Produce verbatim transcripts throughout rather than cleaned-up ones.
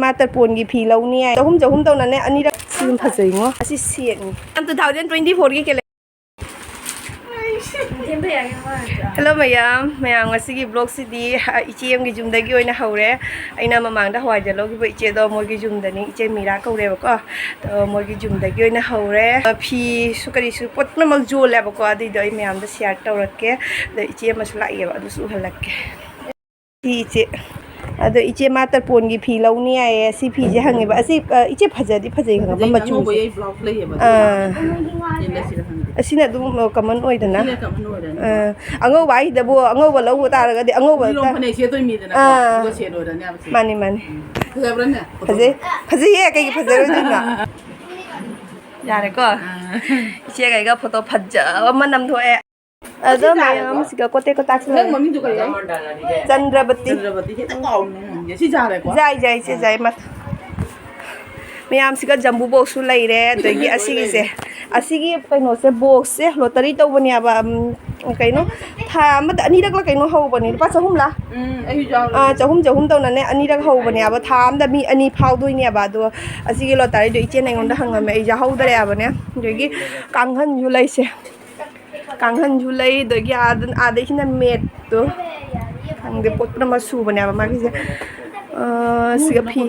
ꯃꯥ ꯇꯔꯄꯣꯟꯒꯤ ꯐꯤ ꯂꯧꯅꯤ ꯍꯥꯏ꯫ ꯆꯍꯨꯝ ꯆꯍꯨꯝ ꯇꯧꯅꯅꯦ, ꯑꯅꯤꯔꯛ꯫ ꯁꯤ ꯑꯗꯨꯝ ꯐꯖꯩꯉꯣ꯫ ꯑꯁꯤ ꯁꯦꯠꯅꯤ꯫ ꯌꯥꯝ two thousand twenty four ꯒꯤ ꯀꯦꯂꯦ-, Hello ꯃꯌꯥꯝ, ꯃꯌꯥꯝ ꯉꯁꯤꯒꯤ vlog ꯁꯤꯗꯤ, ꯑ, ꯏꯆꯦ ꯑꯃꯒꯤ ꯌꯨꯝꯗꯒꯤ ꯑꯣꯏꯅ ꯍꯧꯔꯦ꯫ ꯑꯩꯅ ꯃꯃꯥꯡꯗ ꯍꯋꯥꯏꯖ ꯂꯧꯈꯤꯕ ꯏꯆꯦꯗꯣ ꯃꯣꯏꯒꯤ ꯌꯨꯝꯗꯅꯤ, ꯏꯆꯦ ꯃꯤꯔꯥ ꯀꯧꯔꯦꯕꯀꯣ꯫ ꯑꯗꯣ ꯃꯣꯏꯒꯤ ꯌꯨꯝꯗꯒꯤ ꯑꯣꯏꯅ ꯍꯧꯔꯦ꯫ ꯑ, ꯐꯤꯁꯨ ꯀꯔꯤꯁꯨ ꯄꯣꯠ ꯄꯨꯝꯅꯃꯛ ꯌꯣꯜꯂꯦꯕꯀꯣ, ꯑꯗꯨꯏꯗꯣ ꯑꯩ ꯃꯌꯥꯝꯗ share ꯇꯧꯔꯛꯀꯦ꯫ ꯑꯗꯣ ꯏꯆꯦ ꯑꯃꯁꯨ ꯂꯥꯛꯏꯌꯦꯕ, ꯑꯗꯨꯁꯨ ꯎꯍꯜꯂꯛꯀꯦ꯫ ꯁꯤ ꯏꯆꯦ꯫ ꯑꯗꯣ ꯏꯆꯦ ꯃꯥ ꯇꯔꯄꯣꯟꯒꯤ ꯐꯤ ꯂꯧꯅꯤ ꯍꯥꯏꯌꯦ꯫ ꯁꯤ ꯐꯤꯁꯦ ꯍꯪꯉꯦꯕ꯫ ꯑꯁꯤ, ꯑ, ꯏꯆꯦ ꯐꯖꯗꯤ ꯐꯖꯩ ꯈꯪꯉꯕ ꯐꯖꯩ, ꯃꯆꯨꯁꯦ꯫ ꯑꯉꯧꯕ ꯌꯩ blouse ꯂꯩꯌꯦꯕ, ꯑꯥ꯫ ꯑꯗꯨꯒ ꯌꯦꯜꯂꯁꯤꯔ ꯈꯪꯗꯦ꯫ ꯑꯁꯤꯅ ꯑꯗꯨꯝ, ꯑ, common ꯑꯣꯏꯗꯅ꯫ ꯁꯤꯅ common ꯑꯣꯏꯔꯅꯤ꯫ ꯑꯥ꯫ ꯑꯉꯧꯕ ꯍꯥꯏꯁꯤꯗꯕꯨ ꯑꯉꯧꯕ ꯂꯧꯕ ꯇꯥꯔꯒꯗꯤ ꯑꯉꯧꯕ ꯐꯤꯔꯣꯟ ꯇ-, ꯐꯅꯦꯛ ꯁꯦꯠꯇꯣꯏ ꯃꯤꯗꯅꯀꯣ, ꯑꯥ꯫ ꯑꯗꯨꯒ ꯁꯦꯠ ꯑꯣꯏꯔꯅꯦꯕ ꯁꯤ꯫ ꯃꯥꯅꯤ, ꯃꯥꯅꯤ꯫ ꯎꯝ꯫ ꯐꯖꯕ꯭ꯔꯅꯦ? ꯐꯖꯩ꯫ ꯐꯖꯩꯌꯦ, ꯀꯩꯒꯤ ꯐꯖꯔꯣꯏꯗꯣꯏꯅꯣ? ꯌꯥꯔꯦꯀꯣ? ꯑꯥ꯫ ꯏꯆꯦꯒ ꯑꯩꯒ photo ꯐꯖꯕ ꯑꯃ ꯅꯝꯊꯣꯛꯑꯦ꯫ ꯑꯗꯣ ꯃꯌꯥꯝꯁꯤꯒ ꯀꯣꯇꯦꯛ ꯀꯣꯇꯥꯛ ꯅꯪ ꯃꯃꯤꯡꯗꯣ ꯀꯔꯤ ꯍꯥꯏ? ꯆꯟꯗ꯭ꯔꯕꯇꯤ꯫ ꯆꯟꯗ꯭ꯔꯕꯇꯤ꯫ ꯍꯦꯛꯇ ꯀꯥꯎꯔꯤꯅꯦ ꯍꯪꯉꯤꯁꯦ꯫ ꯁꯤ ꯌꯥꯔꯦꯀꯣ? ꯌꯥꯏ, ꯌꯥꯏ, ꯏꯆꯦ, ꯌꯥꯏ, ꯃ-, ꯃꯌꯥꯝꯁꯤꯒ jumbo box ꯁꯨ ꯂꯩꯔꯦ, ꯑꯗꯒꯤ ꯑꯁꯤꯒꯤꯁꯦ, ꯑꯁꯤꯒꯤ ꯀꯩꯅꯣꯁꯦ, box ꯁꯦ lottery ꯇꯧꯕꯅꯦꯕ, ꯎꯝ, ꯀꯩꯅꯣ, ꯊꯥ ꯑꯃꯗ ꯑꯅꯤꯔꯛꯂ ꯀꯩꯅꯣ ꯍꯧꯕꯅꯦ, ꯂꯨꯄꯥ ꯆꯍꯨꯝꯂ? ꯎꯝ, ꯑꯩꯁꯨ ꯌꯥꯎꯔꯦ꯫ ꯑꯥ, ꯆꯍꯨꯝ, ꯆꯍꯨꯝ ꯇꯧꯅꯅꯦ, ꯑꯅꯤꯔꯛ ꯍꯧꯕꯅꯦꯕ, ꯊꯥ ꯑꯃꯗ ꯃꯤ ꯑꯅꯤ ꯐꯥꯎꯗꯣꯏꯅꯦꯕ꯫ ꯑꯗꯣ ꯑꯁꯤꯒꯤ lottery ꯗꯣ ꯏꯆꯦꯅ ꯑꯩꯉꯣꯟꯗ ꯍꯪꯉꯝꯃꯦ, ꯑꯩ ꯌꯥꯎꯍꯧꯗꯔꯦꯕꯅꯦ, ꯑꯗꯒꯤ ꯀꯥꯡꯈꯟꯁꯨ ꯂꯩꯁꯦ꯫ ꯀꯥꯡꯈꯟꯁꯨ ꯂꯩ, ꯑꯗꯒꯤ ꯑꯥꯗ, ꯑꯥꯗꯒꯤꯅ ꯃꯦꯠꯇꯣ꯫ ꯈꯪꯗꯦ, ꯄꯣꯠ ꯄꯨꯝꯅꯃꯛ ꯁꯨꯕꯅꯦꯕ ꯃꯥꯒꯤꯁꯦ꯫ ꯑ, ꯁꯤꯒ ꯐꯤ꯫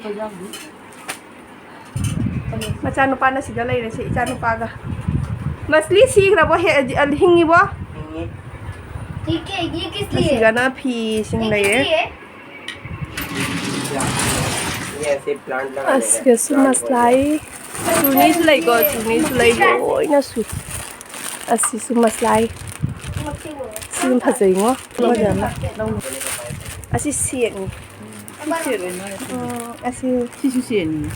ꯃꯆꯥꯅꯨꯄꯥꯅ ꯁꯤꯗ ꯂꯩꯔꯦ, ꯁꯤ ꯏꯆꯥꯅꯨꯄꯥꯒ꯫ ꯃꯁꯂꯤ ꯁꯤꯈ꯭ꯔꯕꯣ? ꯍꯦ-, ꯑ, ꯍꯤꯡꯉꯤꯕꯣ? ꯑꯁꯤꯒꯅ ꯐꯤꯁꯤꯡ ꯂꯩꯔꯦ꯫ ꯑꯁꯤꯒꯁꯨ ꯃꯁꯂꯥꯏ꯫ ꯆꯨꯅꯤꯁꯨ ꯂꯩꯀꯣ, ꯆꯨꯅꯤꯁꯨ ꯂꯩ, ꯂꯣꯏꯅ ꯁꯨꯏ꯫ ꯑꯁꯤꯁꯨ ꯃꯁꯂꯥꯏ꯫ ꯁꯤ ꯌꯥꯝ ꯐꯖꯩꯉꯣ꯫ ꯑꯃꯗ ꯑꯃ꯫ ꯑꯁꯤ ꯁꯦꯠꯅꯤ꯫ ꯁꯤ ꯁꯦꯠ ꯑꯣꯏꯅ ꯎꯝ, ꯑꯁꯤ꯫ ꯁꯤꯁꯨ ꯁꯦꯠꯅꯤ꯫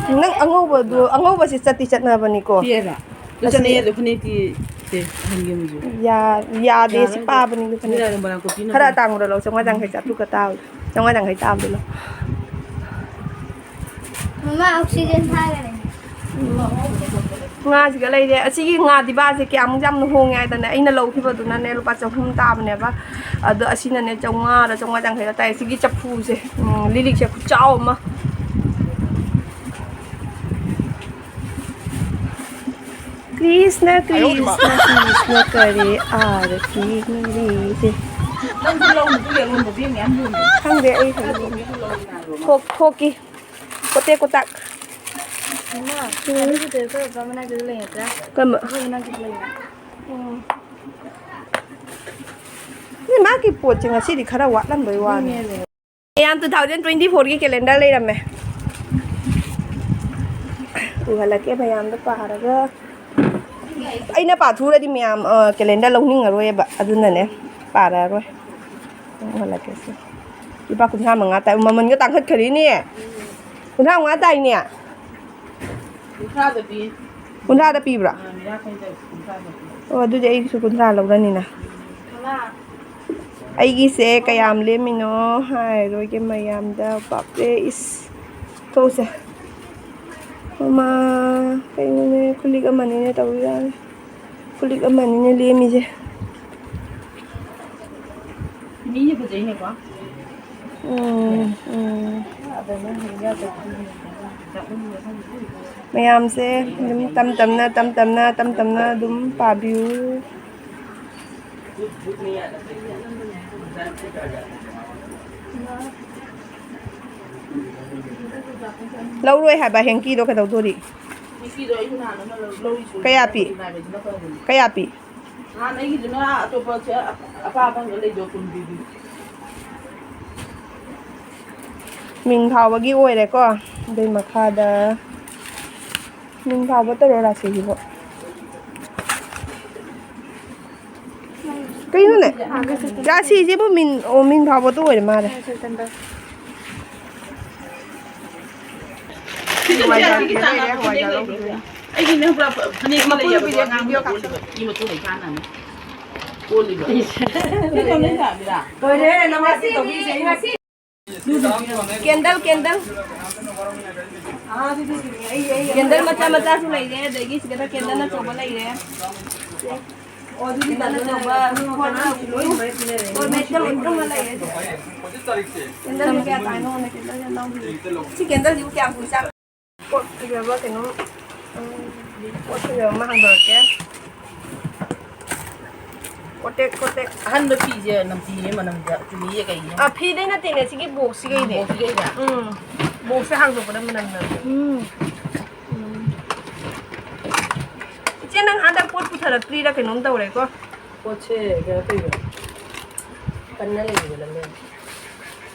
ꯅꯪ ꯑꯉꯧꯕꯗꯨ, ꯑꯉꯧꯕꯁꯦ ꯆꯠꯇꯤ ꯆꯠꯅꯕꯅꯤꯀꯣ꯫ ꯁꯤ ꯍꯥꯏꯔꯣ? ꯑꯗꯨ ꯑꯁꯤ ꯆꯠꯅꯩ, ꯑꯗꯣ ꯐꯅꯦꯛꯇꯤ ꯁꯦ ꯍꯟꯒꯦ ꯍꯧꯖꯤꯛ꯫ ꯌꯥ-, ꯌꯥꯗꯦ, ꯁꯤ ꯌꯥꯔꯣꯏ꯫ ꯄꯥꯕꯅꯤ, ꯑꯗꯨ ꯐꯅꯦꯛ꯫ ꯁꯤꯗ ꯃꯣꯏꯔꯥꯡ ꯀꯣꯐꯤꯅ ꯈꯔ ꯍꯧꯖꯤꯛ꯫ ꯑꯇꯥꯡꯕꯗ ꯂꯧ, ꯆꯥꯝꯃꯉꯥ ꯌꯥꯡꯈꯩ, ꯆꯥꯇ꯭ꯔꯨꯛꯀ ꯇꯥꯕꯗꯣ꯫ ꯆꯥꯝꯃꯉꯥ ꯌꯥꯡꯈꯩ ꯇꯥꯕꯗꯣ ꯂꯧ꯫ ꯃꯃꯥ, oxygen ꯊꯥꯈꯔꯦ꯫ ꯎꯝ꯫ ꯉꯥꯁꯤꯒ ꯂꯩꯔꯦ꯫ ꯑꯁꯤꯒꯤ ꯉꯥ ꯗꯤꯕꯥꯁꯦ ꯀꯌꯥꯃꯨꯛ ꯌꯥꯝꯅ ꯍꯣꯡꯉꯦ ꯍꯥꯏꯗꯅꯦ, ꯑꯩꯅ ꯂꯧꯈꯤꯕꯗꯨꯅꯅꯦ ꯂꯨꯄꯥ ꯆꯍꯨꯝ ꯇꯥꯕꯅꯦꯕ꯫ ꯑꯗꯣ ꯑꯁꯤꯅꯅꯦ ꯆꯥꯝꯃꯉꯥꯔ ꯆꯥꯝꯃꯉꯥ ꯌꯥꯡꯈꯩꯔ ꯇꯥꯏ꯫ ꯑꯁꯤꯒꯤ ꯆꯐꯨꯁꯦ, ꯎꯝ, ꯂꯤꯂꯤꯛꯁꯦ ꯈꯨꯆꯥꯎ ꯑꯃ꯫ ꯀ꯭ꯔꯤꯁꯅ ꯀ꯭ꯔꯤꯁꯅ ꯀ꯭ꯔꯤꯁꯅ ꯀꯔꯦ ꯑꯥꯔꯇꯤ ꯃꯦꯔꯤꯁꯦ꯫ ꯅꯪꯁꯨ ꯂꯧ ꯅꯨꯄꯤ ꯑꯔꯣꯟꯕꯗꯤ ꯃꯌꯥꯝ ꯌꯣꯟꯕꯅꯦ꯫ ꯈꯪꯗꯦ ꯑꯩ ꯍꯪꯉꯤ꯫ ꯈꯣꯛ ꯈꯣꯛꯀꯤ ꯀꯣꯇꯦꯛ ꯀꯣꯇꯥꯛ꯫ ꯏꯃꯥ, ꯎꯝ꯫ ꯑꯗꯨꯒꯤꯗꯣ ꯑꯩꯈꯣꯏ ꯕꯕꯥ ꯃꯅꯥꯛꯇꯁꯨ ꯂꯩ ꯅꯠꯇ꯭ꯔꯥ? ꯀꯔꯝꯕ? ꯑꯩꯈꯣꯏ ꯃꯅꯥꯛꯇꯁꯨ ꯂꯩꯅ꯫ ꯎꯝ꯫ ꯃꯥꯒꯤ ꯄꯣꯠꯁꯦ ꯉꯁꯤꯗꯤ ꯈꯔ ꯋꯥꯠꯂꯝꯕꯩ ꯋꯥꯅꯤ꯫ ꯑꯗꯨꯅꯦ꯫ ꯃꯌꯥꯝ, two thousand twenty four ꯒꯤ calendar ꯂꯩꯔꯝꯃꯦ꯫ ꯎꯍꯜꯂꯛꯀꯦ ꯃꯌꯥꯝꯗ ꯄꯥꯔꯒ꯫ ꯑꯩꯅ ꯄꯥꯊꯣꯛꯎꯔꯗꯤ ꯃꯌꯥꯝ, ꯑ, calendar ꯂꯧꯅꯤꯡꯉꯔꯣꯏꯕ꯫ ꯑꯗꯨꯅꯅꯦ, ꯄꯥꯔꯛꯑꯔꯣꯏ꯫ ꯎꯍꯜꯂꯛꯀꯦ ꯁꯦ꯫ ꯂꯨꯄꯥ ꯀꯨꯟꯊ꯭ꯔꯥ ꯃꯉꯥ ꯇꯥꯏ꯫ ꯃꯃꯜꯒ ꯇꯥꯡꯈꯠꯈꯔꯦꯅꯦ꯫ ꯀꯨꯟꯊ꯭ꯔꯥ ꯃꯉꯥ ꯇꯥꯏꯅꯦ꯫ ꯀꯨꯟꯊ꯭ꯔꯥꯗ ꯄꯤ꯫ ꯀꯨꯟꯊ꯭ꯔꯥꯗ ꯄꯤꯕ꯭ꯔꯥ? ꯑꯥ, ꯃꯤꯔꯥꯈꯩꯗ ꯀꯨꯟꯊ꯭ꯔꯥꯗ ꯄꯤ꯫ ꯑꯣ, ꯑꯗꯨꯗꯤ ꯑꯩꯒꯤꯁꯨ ꯀꯨꯟꯊ꯭ꯔꯥ ꯂꯧꯔꯅꯤꯅ꯫ ꯃꯉꯥ꯫ ꯑꯩꯒꯤꯁꯦ ꯀꯌꯥꯝ ꯂꯦꯝꯃꯤꯅꯣ ꯍꯥꯏꯔꯣꯏꯒꯦ ꯃꯌꯥꯝꯗ꯫ ꯕꯥꯞꯔꯦ, ꯏꯁ꯫ ꯊꯣꯛꯎꯁꯦ꯫ ꯃꯃꯥ, ꯀꯩꯅꯣꯅꯦ, ꯈꯨꯂꯤꯛ ꯑꯃꯅꯤꯅꯦ ꯇꯧꯔꯤꯁꯦ꯫ ꯈꯨꯂꯤꯛ ꯑꯃꯅꯤꯅꯦ ꯂꯦꯝꯃꯤꯁꯦ꯫ ꯃꯤꯁꯦ ꯐꯖꯩꯅꯦꯀꯣ꯫ ꯎꯝ, ꯎꯝ꯫ ꯃꯌꯥꯝꯁꯦ ꯑꯗꯨꯝ ꯇꯝ ꯇꯝꯅ, ꯇꯝ ꯇꯝꯅ, ꯇꯝ ꯇꯝꯅ ꯑꯗꯨꯝ ꯄꯥꯕꯤꯌꯨ꯫ ꯂꯧꯔꯣꯏ ꯍꯥꯏꯕ hanky ꯗꯣ ꯀꯩꯗꯧꯗꯣꯔꯤ? ꯉꯁꯤꯗꯣ ꯑꯩꯁꯨ ꯅꯍꯥꯟ ꯑꯃ ꯂꯧ-, ꯂꯧꯔꯤꯁꯨ ꯀꯌꯥ ꯄꯤ? ꯉꯥꯏꯕꯁꯤꯅ ꯐꯕꯅꯤ꯫ ꯀꯌꯥ ꯄꯤ? ꯅꯍꯥꯟ ꯑꯩꯒꯤꯗꯨꯅ ꯑꯇꯣꯞꯄ ꯁꯦ-, ꯑꯄꯥꯕ ꯑꯃꯒ ꯂꯩꯗꯣ, ꯀꯨꯟ ꯄꯤꯕꯤ꯫ ꯃꯤꯡ ꯐꯥꯎꯕꯒꯤ ꯑꯣꯏꯔꯦꯀꯣ꯫ ꯑꯗꯨꯏ ꯃꯈꯥꯗ ꯃꯤꯡ ꯐꯥꯎꯕ ꯇꯧꯔꯣ ꯔꯥꯁꯤꯒꯤꯕꯣ꯫ ꯀꯩꯅꯣꯅꯦ? ꯔꯥꯁꯤꯁꯤꯕꯨ ꯃꯤꯟ, ꯑꯣ, ꯃꯤꯟ ꯐꯥꯎꯕꯗꯣ ꯑꯣꯏꯔ ꯃꯥꯜꯂꯦ꯫ ꯍꯋꯥꯏꯖꯥꯔ ꯂꯩꯔꯦ, ꯍꯋꯥꯏꯖꯥꯔ ꯂꯧꯗꯣꯏꯅꯦ꯫ ꯑꯩꯒꯤꯅꯦ ꯄꯨꯔꯥ ꯐꯅꯦꯛ ꯑꯃ ꯂꯩꯌꯦꯕꯀꯣ, ꯑꯉꯥꯡꯕꯗ ꯀꯣꯜꯂꯤꯕ, ꯏ ꯃꯆꯨ ꯂꯩ ꯆꯥꯅꯕ꯫ ꯀꯣꯜꯂꯤꯕ꯫ ꯂꯣꯏꯔꯦ, ꯅꯃꯥꯁꯤ ꯇꯧꯕꯤꯁꯦ꯫ Candle, candle. Candle ꯃꯆꯥ ꯃꯆꯥꯁꯨ ꯂꯩꯔꯦ, ꯑꯗꯒꯤ ꯁꯤꯗꯅ candle ꯑꯆꯧꯕ ꯂꯩꯔꯦ꯫ Candle ꯑꯆꯧꯕ, gourmetꯀ ꯂꯣꯏꯅꯃꯛ ꯂꯩꯔꯦ ꯁꯤꯗ꯫ Candleꯁꯦ ꯀꯌꯥ ꯇꯥꯏꯅꯣ? Candleꯁꯦ ꯂꯧꯗꯣꯏꯅꯦ꯫ ꯁꯤ candleꯁꯤꯕꯨ ꯀꯌꯥꯝ ꯀꯨꯏ ꯆꯥ-, ꯄꯣꯠ ꯐꯖꯕ ꯀꯩꯅꯣ, ꯎꯝ꯫ ꯄꯣꯠ ꯐꯖꯕ ꯑꯃ ꯍꯥꯡꯗꯣꯔꯛꯀꯦ꯫ ꯀꯣꯇꯦꯛ, ꯀꯣꯇꯦꯛ꯫ ꯑꯍꯟꯕ ꯐꯤꯁꯦ ꯅꯝꯊꯤꯌꯦ, ꯃꯅꯝꯁꯦ ꯆꯨꯏꯌꯦ, ꯀꯩꯒꯤꯅꯣ? ꯑ, ꯐꯤꯗꯩ ꯅꯠꯇꯦꯅꯦ, ꯁꯤꯒꯤ ꯕꯣꯛꯁꯁꯤꯒꯩꯅꯦ꯫ ꯕꯣꯛꯁꯁꯤꯒꯩꯗ? ꯎꯝ, ꯕꯣꯛꯁꯁꯦ ꯍꯥꯡꯗꯣꯛꯄꯗ ꯃꯅꯝ ꯅꯝꯃꯦ꯫ ꯎꯝ꯫ ꯎꯝ꯫ ꯏꯆꯦ, ꯅꯪ ꯍꯟꯗꯛ ꯄꯣꯠ ꯄꯨꯊꯔꯛꯇ꯭ꯔꯤꯔꯥ ꯀꯩꯅꯣꯝ ꯇꯧꯔꯦꯀꯣ? ꯄꯣꯠꯁꯦ ꯀꯩꯅꯣ ꯇꯧꯕ, ꯀꯟꯅ ꯂꯩꯕ ꯂꯝꯕꯤ꯫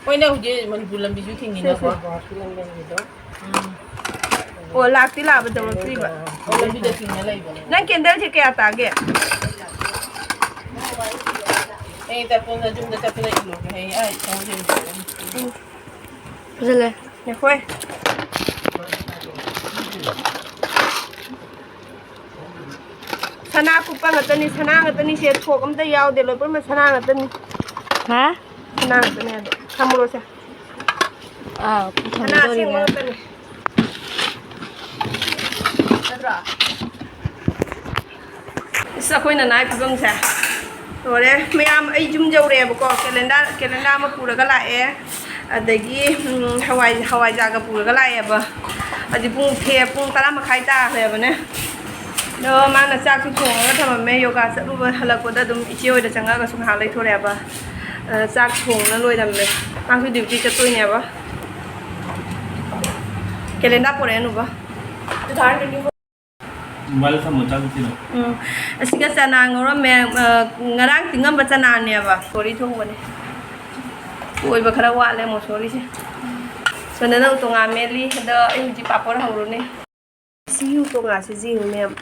ꯍꯣꯏꯅꯦ, ꯍꯧꯖꯤꯛ ꯃꯅꯤꯄꯨꯔ ꯂꯝꯕꯤꯁꯨ ꯊꯤꯡꯉꯤꯅꯀꯣ꯫ ꯁꯦ, ꯁꯦ, ꯒꯨꯋꯥꯍꯥꯇꯤ ꯂꯝꯕꯤ ꯍꯧꯖꯤꯛꯇꯣ꯫ ꯎꯝ꯫ ꯑꯣ, ꯂꯥꯛꯇꯤ ꯂꯥꯛꯑꯕ ꯌꯧꯔꯛꯇ꯭ꯔꯤꯕ? ꯑꯣ, ꯂꯝꯕꯤꯗ ꯊꯤꯡꯉ ꯂꯩꯕꯅꯦ꯫ ꯅꯪ ꯀꯦꯟꯗꯜꯁꯦ ꯀꯌꯥ ꯇꯥꯒꯦ? ꯑꯩ ꯇꯥꯏꯄꯣꯟꯗ ꯌꯨꯝꯗ ꯆꯠꯄꯗ ꯏꯜꯂꯨꯒꯦ, ꯍꯌꯦꯡ ꯑꯩ ꯊꯕꯛ ꯆꯠꯂꯨꯔꯅꯤ꯫ ꯎꯝ꯫ ꯐꯖꯜꯂꯦ꯫ ꯉꯥꯏꯈꯣꯍꯦ꯫ ꯁꯅꯥ ꯀꯨꯞꯄ ꯉꯥꯛꯇꯅꯤ, ꯁꯅꯥ ꯉꯥꯛꯇꯅꯤ ꯁꯦ, ꯊꯣꯛ ꯑꯝꯇ ꯌꯥꯎꯗꯦ, ꯂꯣꯏ ꯄꯨꯝꯅꯃꯛ ꯁꯅꯥ ꯉꯥꯛꯇꯅꯤ꯫ ꯍꯥ? ꯁꯅꯥ ꯉꯥꯛꯇꯅꯦ ꯑꯗꯣ꯫ ꯊꯝꯃꯨꯔꯣꯁꯦ꯫ ꯑꯥ, ꯁꯅꯥ ꯑꯁꯦꯡꯕ ꯄꯨꯊꯣꯛꯇꯣꯔꯤꯅꯦ꯫ ꯉꯥꯛꯇꯅꯤ꯫ ꯅꯠꯇ꯭ꯔꯣ? ꯑꯁ, ꯑꯩꯈꯣꯏ ꯅꯅꯥꯏ ꯐꯤꯕꯝꯁꯦ ꯂꯣꯏꯔꯦ꯫ ꯃꯌꯥꯝ, ꯑꯩ ꯌꯨꯝ ꯌꯧꯔꯛꯑꯦꯕꯀꯣ꯫ ꯀꯦꯂꯦꯟꯗꯔ, ꯀꯦꯂꯦꯟꯗꯔ ꯑꯃ ꯄꯨꯔꯒ ꯂꯥꯛꯑꯦ꯫ ꯑꯗꯒꯤ, ꯎꯝ, ꯍꯋꯥꯏ, ꯍꯋꯥꯏꯖꯥꯔꯒ ꯄꯨꯔꯒ ꯂꯥꯛꯑꯦꯕ꯫ ꯍꯧꯖꯤꯛ ꯄꯨꯡ ꯊꯦ-, ꯄꯨꯡ ꯇꯔꯥ ꯃꯈꯥꯏ ꯇꯥꯈ꯭ꯔꯦꯕꯅꯦ꯫ ꯑꯗꯣ ꯃꯥꯅ ꯆꯥꯛꯁꯨ ꯊꯣꯡꯉꯒ ꯊꯝꯃꯝꯃꯦ꯫ ꯌꯣꯒꯥ ꯆꯠꯂꯨꯕ ꯍꯜꯂꯛꯄꯗ ꯑꯗꯨꯝ ꯏꯆꯦ ꯍꯣꯏꯗ ꯆꯪꯉꯛꯑꯒꯁꯨ ꯉꯥꯏꯍꯥꯛ ꯂꯩꯊꯣꯔꯛꯑꯦꯕ꯫ ꯑ, ꯆꯥꯛ ꯊꯣꯡꯅ ꯂꯣꯏꯔꯝꯃꯦ꯫ ꯃꯥꯁꯨ ꯗ꯭ꯌꯨꯇꯤ ꯆꯠꯇꯣꯏꯅꯦꯕ꯫ ꯀꯦꯂꯦꯟꯗꯔ ꯄꯨꯔꯛꯑꯦ, ꯅꯨꯕ꯫ ꯃꯣꯕꯥꯏꯜ ꯊꯝꯃꯣ, ꯆꯥꯛ ꯊꯤꯜꯂꯣ꯫ ꯎꯝ꯫ ꯑꯁꯤꯒ ꯆꯅꯥ ꯉꯧꯔꯝꯃꯦ꯫ ꯑ, ꯉꯔꯥꯡ ꯇꯤꯡꯉꯝꯕ ꯆꯅꯥꯅꯦꯕ꯫ ꯃꯣꯁꯣꯔꯤ ꯊꯣꯡꯕꯅꯦ꯫ ꯇꯣꯏꯕ ꯈꯔ ꯋꯥꯠꯂꯦ ꯃꯣꯁꯣꯔꯤꯁꯦ꯫ ꯁꯣꯝꯗꯅ ꯎꯇꯣꯡꯉꯥ ꯃꯦꯠꯂꯤ꯫ ꯑꯗꯣ ꯑꯩ ꯍꯧꯖꯤꯛ ꯄꯥꯄꯣꯔ ꯍꯧꯔꯨꯅꯤ꯫ ꯁꯤꯒꯤ ꯎꯇꯣꯡꯉꯥꯁꯦ ꯌꯦꯡꯉꯨ ꯃꯌꯥꯝ꯫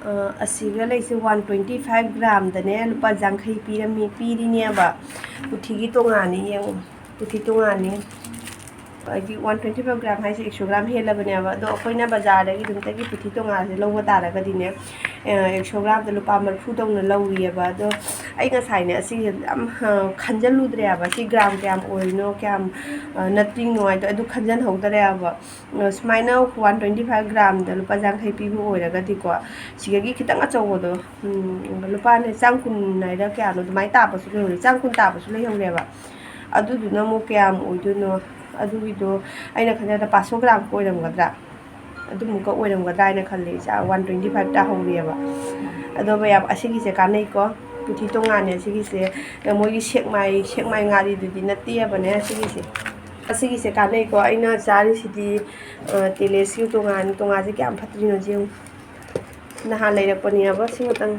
ꯑ, ꯑꯁꯤꯒ ꯂꯩꯁꯦ one twenty five ꯒ꯭ꯔꯥꯝꯗꯅꯦ ꯂꯨꯄꯥ ꯌꯥꯡꯈꯩ ꯄꯤꯔꯝꯃꯤ, ꯄꯤꯔꯤꯅꯦꯕ꯫ ꯄꯨꯊꯤꯒꯤ ꯇꯣꯉꯥꯅꯤ ꯌꯦꯡꯉꯨ꯫ ꯄꯨꯊꯤ ꯇꯣꯉꯥꯅꯤ꯫ ꯍꯥꯏꯗꯤ one twenty five gram ꯍꯥꯏꯁꯦ ꯑꯦꯛꯁꯣ ꯒ꯭ꯔꯥꯝ ꯍꯦꯜꯂꯕꯅꯦꯕ꯫ ꯑꯗꯣ ꯑꯩꯈꯣꯏꯅ ꯕꯖꯥꯔꯗꯒꯤ ꯑꯗꯨꯝꯇꯒꯤ ꯄꯨꯊꯤ ꯇꯣꯉꯥꯁꯦ ꯂꯧꯕ ꯇꯥꯔꯒꯗꯤꯅꯦ, ꯑ, ꯑꯦꯛꯁꯣ ꯒ꯭ꯔꯥꯝꯗ ꯂꯨꯄꯥ ꯃꯔꯤꯐꯨ ꯇꯧꯅ ꯂꯧꯔꯤꯑꯕ꯫ ꯑꯗꯣ ꯑꯩ ꯉꯁꯥꯏꯅꯦ ꯑꯁꯤꯁꯦ ꯌꯥꯝ, ꯑ, ꯈꯟꯖꯜꯂꯨꯗ꯭ꯔꯦꯕ꯫ ꯁꯤ ꯒ꯭ꯔꯥꯝ ꯀꯌꯥꯝ ꯑꯣꯏꯔꯤꯅꯣ, ꯀꯌꯥꯝ, ꯑ, ꯅꯠꯇ꯭ꯔꯤꯅꯣ ꯍꯥꯏꯗꯣ ꯑꯗꯨ ꯈꯟꯖꯟꯍꯧꯗ꯭ꯔꯦꯕ꯫ ꯑ, ꯁꯨꯃꯥꯏꯅ one twenty five ꯒ꯭ꯔꯥꯝꯗ ꯂꯨꯄꯥ ꯌꯥꯡꯈꯩ ꯄꯤꯕ ꯑꯣꯏꯔꯒꯗꯤꯀꯣ, ꯁꯤꯗꯒꯤ ꯈꯤꯇꯪ ꯑꯆꯧꯕꯗꯣ, ꯎꯝ, ꯂꯨꯄꯥꯅꯦ ꯆꯥꯝ ꯀꯨꯟ ꯍꯥꯏꯔ ꯀꯌꯥꯅꯣ ꯑꯗꯨꯃꯥꯏꯅ ꯇꯥꯕꯁꯨ ꯂꯩꯍꯧꯔꯦ, ꯆꯥꯝ ꯀꯨꯟ ꯇꯥꯕꯁꯨ ꯂꯩꯍꯧꯔꯦꯕ꯫ ꯑꯗꯨꯗꯨꯅ ꯑꯃꯨꯛ ꯀꯌꯥꯝ ꯑꯣꯏꯗꯣꯏꯅꯣ? ꯑꯗꯨꯒꯤꯗꯣ ꯑꯩꯅ ꯈꯟꯖꯕꯗ ꯄꯥꯁꯣ ꯒ꯭ꯔꯥꯝ ꯑꯣꯏꯔꯝꯒꯗ꯭ꯔꯥ? ꯑꯗꯨꯃꯨꯛꯀ ꯑꯣꯏꯔꯝꯒꯗ꯭ꯔꯥ ꯍꯥꯏꯅ ꯈꯜꯂꯦ꯫ ꯏꯆꯥ, ꯋꯥꯟ ꯇ꯭ꯋꯦꯟꯇꯤ ꯐꯥꯏꯚ ꯇꯥꯍꯧꯔꯤꯑꯕ꯫ ꯑꯗꯣ ꯃꯌꯥꯝ, ꯑꯁꯤꯒꯤꯁꯦ ꯀꯥꯟꯅꯩꯀꯣ꯫ ꯄꯨꯊꯤ ꯇꯣꯉꯥꯟꯅꯦ ꯑꯁꯤꯒꯤꯁꯦ꯫ ꯃꯣꯏꯒꯤ ꯁꯦꯛꯃꯥꯏ, ꯁꯦꯛꯃꯥꯏ ꯉꯥꯔꯤꯗꯨꯗꯤ ꯅꯠꯇꯦꯕꯅꯦ ꯑꯁꯤꯒꯤꯁꯦ꯫ ꯑꯁꯤꯒꯤꯁꯦ ꯀꯥꯟꯅꯩꯀꯣ꯫ ꯑꯩꯅ ꯆꯥꯔꯤꯁꯤꯗꯤ, ꯑ, ꯇꯦꯂꯦꯁꯀꯤ ꯇꯣꯉꯥꯟ, ꯇꯣꯉꯥꯟꯁꯦ ꯀꯌꯥꯝ ꯐꯠꯇ꯭ꯔꯤꯅꯣ ꯌꯦꯡꯉꯨ꯫ ꯅꯍꯥꯟ ꯂꯩꯔꯛꯄꯅꯦꯕ ꯁꯤ ꯈꯛꯇꯪ꯫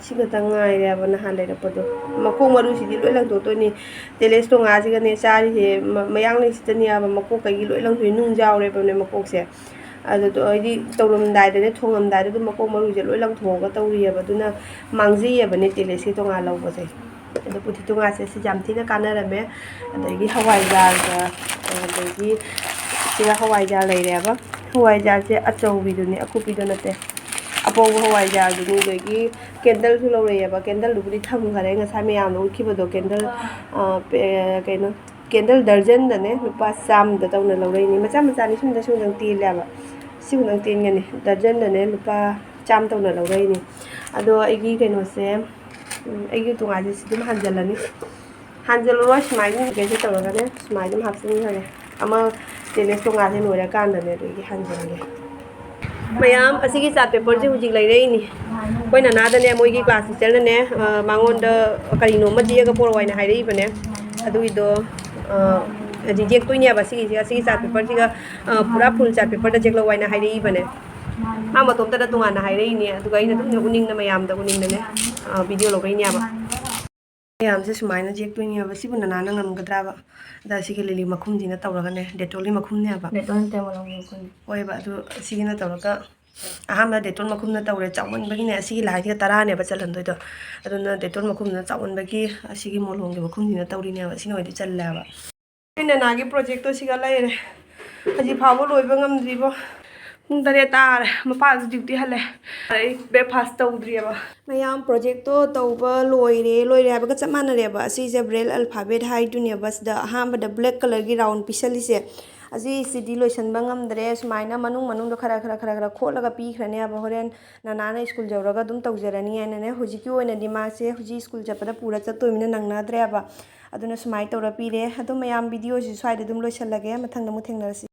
ꯁꯤ ꯈꯛꯇꯪ ꯉꯥꯏꯔꯦꯕ ꯅꯍꯥꯟ ꯂꯩꯔꯛꯄꯗꯣ꯫ ꯃꯀꯣꯛ ꯃꯔꯨꯁꯤꯗꯤ ꯂꯣꯏ ꯂꯪꯊꯣꯛꯇꯣꯏꯅꯤ꯫ ꯇꯦꯂꯦꯁ ꯇꯣꯉꯥꯁꯤꯒꯅꯦ ꯆꯥꯔꯤꯁꯦ, ꯃ-, ꯃꯌꯥꯡꯂꯩꯁꯤꯗꯅꯦꯕ ꯃꯀꯣꯛ ꯀꯩꯒꯤ ꯂꯣꯏ ꯂꯪꯊꯣꯛꯏ꯫ ꯅꯨꯡ ꯌꯥꯎꯔꯦꯕꯅꯦ ꯃꯀꯣꯛꯁꯦ꯫ ꯑꯗꯨꯗꯣ ꯍꯥꯏꯗꯤ ꯇꯧꯔꯝꯗꯥꯏꯗꯅꯦ, ꯊꯣꯡꯉꯝꯗꯥꯏꯗ ꯑꯗꯨꯝ ꯃꯀꯣꯛ ꯃꯔꯨꯁꯦ ꯂꯣꯏ ꯂꯪꯊꯣꯛꯑꯒ ꯇꯧꯔꯤꯑꯕ꯫ ꯑꯗꯨꯅ ꯃꯥꯡꯖꯩꯌꯦꯕꯅꯦ ꯇꯦꯂꯦꯁꯀꯤ ꯇꯣꯉꯥ ꯂꯧꯕꯁꯦ꯫ ꯑꯗꯣ ꯄꯨꯊꯤ ꯇꯣꯉꯥꯁꯦ ꯁꯤ ꯌꯥꯝ ꯊꯤꯅ ꯀꯥꯟꯅꯔꯝꯃꯦ꯫ ꯑꯗꯒꯤ ꯍꯋꯥꯏꯖꯥꯔꯒ, ꯑꯗꯒꯤ ꯁꯤꯗ ꯍꯋꯥꯏꯖꯥꯔ ꯂꯩꯔꯦꯕ꯫ ꯍꯋꯥꯏꯖꯥꯔꯁꯦ ꯑꯆꯧꯕꯤꯗꯨꯅꯦ, ꯑꯀꯨꯞꯄꯤꯗꯣ ꯅꯠꯇꯦ꯫ ꯑꯄꯧꯕ ꯍꯋꯥꯏꯖꯥꯔꯗꯨꯅꯤ꯫ ꯑꯗꯒꯤ ꯀꯦꯟꯗꯜꯁꯨ ꯂꯧꯔꯛꯑꯦꯕ꯫ ꯀꯦꯟꯗꯜꯗꯨꯕꯨꯗꯤ ꯊꯝꯈꯔꯦ, ꯉꯁꯥꯏ ꯃꯌꯥꯝꯅ ꯎꯠꯈꯤꯕꯗꯣ꯫ ꯀꯦꯟꯗꯜ, ꯑ, ꯄꯦ-, ꯀꯩꯅꯣ, ꯀꯦꯟꯗꯜ ꯗꯔꯖꯟꯗꯅꯦ ꯂꯨꯄꯥ ꯆꯥꯝꯃꯗ ꯇꯧꯅ ꯂꯧꯔꯛꯏꯅꯤ꯫ ꯃꯆꯥ ꯃꯆꯥꯅꯤ, ꯁꯨꯝꯗ ꯁꯨꯝꯗꯪ ꯇꯦꯜꯂꯦꯕ꯫ ꯁꯤꯃꯨꯛꯇꯪ ꯇꯦꯟꯒꯅꯤ꯫ ꯗꯔꯖꯟꯗꯅꯦ ꯂꯨꯄꯥ ꯆꯥꯝꯃ ꯇꯧꯅ ꯂꯧꯔꯛꯏꯅꯤ꯫ ꯑꯗꯣ ꯑꯩꯒꯤ ꯀꯩꯅꯣꯁꯦ, ꯎꯝ, ꯑꯩꯒꯤ ꯇꯣꯉꯥꯟꯁꯦ ꯁꯤ ꯑꯗꯨꯝ ꯍꯥꯟꯖꯜꯂꯅꯤ꯫ ꯍꯥꯟꯖꯜꯂꯔꯣꯏ, ꯁꯨꯃꯥꯏꯅ ꯀꯩꯁꯦ ꯇꯧꯔꯒꯅꯦ ꯁꯨꯃꯥꯏꯅ ꯑꯗꯨꯝ ꯍꯥꯞꯆꯤꯟꯈ꯭ꯔꯒꯦ꯫ ꯑꯃ ꯇꯦꯂꯦꯁ ꯇꯣꯉꯥꯟꯁꯦ ꯂꯣꯏꯔꯀꯥꯟꯗꯅꯦ ꯑꯗꯨꯒꯤ ꯍꯥꯟꯖꯜꯂꯒꯦ꯫ ꯃꯌꯥꯝ, ꯑꯁꯤꯒꯤ ꯆꯥꯔꯠ ꯄꯦꯄꯔꯁꯦ ꯍꯧꯖꯤꯛ ꯂꯩꯔꯛꯏꯅꯤ꯫ ꯑꯩꯈꯣꯏ ꯅꯅꯥꯗꯅꯦ, ꯃꯣꯏꯒꯤ ꯀ꯭ꯂꯥꯁ ꯇꯤꯆꯔꯅꯅꯦ, ꯑ, ꯃꯉꯣꯟꯗ ꯀꯔꯤꯅꯣ ꯑꯃ ꯌꯦꯛꯑꯒ ꯄꯣꯔꯛꯑꯣ ꯍꯥꯏꯅ ꯍꯥꯏꯔꯛꯏꯕꯅꯦ꯫ ꯑꯗꯨꯒꯤꯗꯣ, ꯑ, ꯍꯧꯖꯤꯛ ꯌꯦꯛꯇꯣꯏꯅꯦꯕ꯫ ꯁꯤꯒꯤꯁꯦ, ꯑꯁꯤꯒꯤ ꯆꯥꯔꯠ ꯄꯦꯄꯔꯁꯤꯒ, ꯑ, ꯄꯨꯔꯥ ꯐꯨꯜ ꯆꯥꯔꯠ ꯄꯦꯄꯔꯗ ꯌꯦꯛꯂꯛꯑꯣ ꯍꯥꯏꯅ ꯍꯥꯏꯔꯛꯏꯕꯅꯦ꯫ ꯃꯥ ꯃꯇꯣꯝꯇꯅ ꯇꯣꯉꯥꯟꯅ ꯍꯥꯏꯔꯛꯏꯅꯦ꯫ ꯑꯗꯨꯒ ꯑꯩꯅ ꯑꯗꯨꯝ ꯎꯅꯤꯡꯅ ꯃꯌꯥꯝꯗ ꯎꯅꯤꯡꯅꯅꯦ, ꯑ, ꯚꯤꯗꯤꯑꯣ ꯂꯧꯔꯛꯏꯅꯦꯕ꯫ ꯃꯌꯥꯝꯁꯦ ꯁꯨꯃꯥꯏꯅ ꯌꯦꯛꯇꯣꯏꯅꯦꯕ꯫ ꯁꯤꯕꯨ ꯅꯅꯥꯅ ꯉꯝꯒꯗ꯭ꯔꯕ? ꯑꯗ ꯁꯤꯒꯤ ꯂꯤꯂꯤ ꯃꯈꯨꯝꯁꯤꯅ ꯇꯧꯔꯒꯅꯦ, ꯗꯦꯇꯣꯜꯒꯤ ꯃꯈꯨꯝꯅꯦꯕ꯫ ꯗꯦꯇꯣꯜ ꯅꯠꯇꯦ, ꯃꯣꯂꯣꯝꯒꯤ ꯃꯈꯨꯝꯅꯤ꯫ ꯍꯣꯏꯕ, ꯑꯗꯨ ꯁꯤꯒꯤꯅ ꯇꯧꯔꯒ ꯑꯍꯥꯟꯕ ꯗꯦꯇꯣꯜ ꯃꯈꯨꯝꯅ ꯇꯧꯔꯦ꯫ ꯆꯥꯎꯃꯟꯕꯒꯤꯅꯦ, ꯑꯁꯤꯒꯤ ꯂꯥꯏꯟꯁꯤꯒ ꯇꯔꯥꯅꯦꯕ ꯆꯜꯍꯟꯗꯣꯏꯗꯣ꯫ ꯑꯗꯨꯅ ꯗꯦꯇꯣꯜ ꯃꯈꯨꯝꯗꯨꯅ ꯆꯥꯎꯃꯟꯕꯒꯤ ꯑꯁꯤꯒꯤ ꯃꯣꯂꯣꯝꯒꯤ ꯃꯈꯨꯝꯁꯤꯅ ꯇꯧꯔꯤꯅꯦꯕ꯫ ꯁꯤꯅ ꯑꯣꯏꯗꯤ ꯆꯜꯂꯦꯕ꯫ ꯑꯩ ꯅꯅꯥꯒꯤ ꯄ꯭ꯔꯣꯖꯦꯛꯇꯣ ꯁꯤꯒ ꯂꯩꯔꯦ꯫ ꯍꯧꯖꯤꯛ ꯐꯥꯎꯕ ꯂꯣꯏꯕ ꯉꯝꯗ꯭ꯔꯤꯕꯣ꯫ ꯄꯨꯡ ꯇꯔꯦꯠ ꯇꯥꯔꯦ꯫ ꯃꯄꯥꯁꯨ ꯗ꯭ꯌꯨꯇꯤ ꯍꯜꯂꯦ꯫ ꯑꯩ ꯕ꯭ꯔꯦꯛꯐꯥꯁ ꯇꯧꯗ꯭ꯔꯤꯑꯕ꯫ ꯃꯌꯥꯝ, ꯄ꯭ꯔꯣꯖꯦꯛꯇꯣ ꯇꯧꯕ ꯂꯣꯏꯔꯦ꯫ ꯂꯣꯏꯔꯦ ꯍꯥꯏꯕꯒ ꯆꯞ ꯃꯥꯟꯅꯔꯦꯕ꯫ ꯑꯁꯤꯁꯦ ꯕ꯭ꯔꯦꯜ ꯑꯜꯐꯥꯕꯦꯠ ꯍꯥꯏꯗꯨꯅꯦꯕ꯫ ꯁꯤꯗ ꯑꯍꯥꯟꯕꯗ ꯕ꯭ꯂꯦꯛ ꯀꯂꯔꯒꯤ ꯔꯥꯎꯟ ꯄꯤꯁꯜꯂꯤꯁꯦ, ꯑꯁꯤꯁꯤꯗꯤ ꯂꯣꯏꯁꯟꯕ ꯉꯝꯗ꯭ꯔꯦ꯫ ꯁꯨꯃꯥꯏꯅ ꯃꯅꯨꯡ ꯃꯅꯨꯡꯗ ꯈꯔ ꯈꯔ ꯈꯔ ꯈꯔ ꯈꯣꯠꯂꯒ ꯄꯤꯈ꯭ꯔꯅꯦꯕ꯫ ꯍꯣꯔꯦꯟ ꯅꯅꯥꯅ ꯁ꯭ꯀꯨꯜ ꯌꯧꯔꯒ ꯑꯗꯨꯝ ꯇꯧꯖꯔꯅꯤ ꯍꯥꯏꯅꯅꯦ꯫ ꯍꯧꯖꯤꯛꯀꯤ ꯑꯣꯏꯅꯗꯤ ꯃꯥꯁꯦ ꯍꯧꯖꯤꯛ ꯁ꯭ꯀꯨꯜ ꯆꯠꯄꯗ ꯄꯨꯔ ꯆꯠꯇꯣꯏꯅꯤꯅ ꯅꯪꯅꯗ꯭ꯔꯦꯕ꯫ ꯑꯗꯨꯅ ꯁꯨꯃꯥꯏꯅ ꯇꯧꯔ ꯄꯤꯔꯦ꯫ ꯑꯗꯣ ꯃꯌꯥꯝ, ꯚꯤꯗꯤꯑꯣꯁꯤ ꯁ꯭ꯋꯥꯏꯗ ꯑꯗꯨꯝ ꯂꯣꯏꯁꯜꯂꯒꯦ꯫ ꯃꯊꯪꯗ ꯑꯃꯨꯛ ꯊꯦꯡꯅꯔꯁꯤ꯫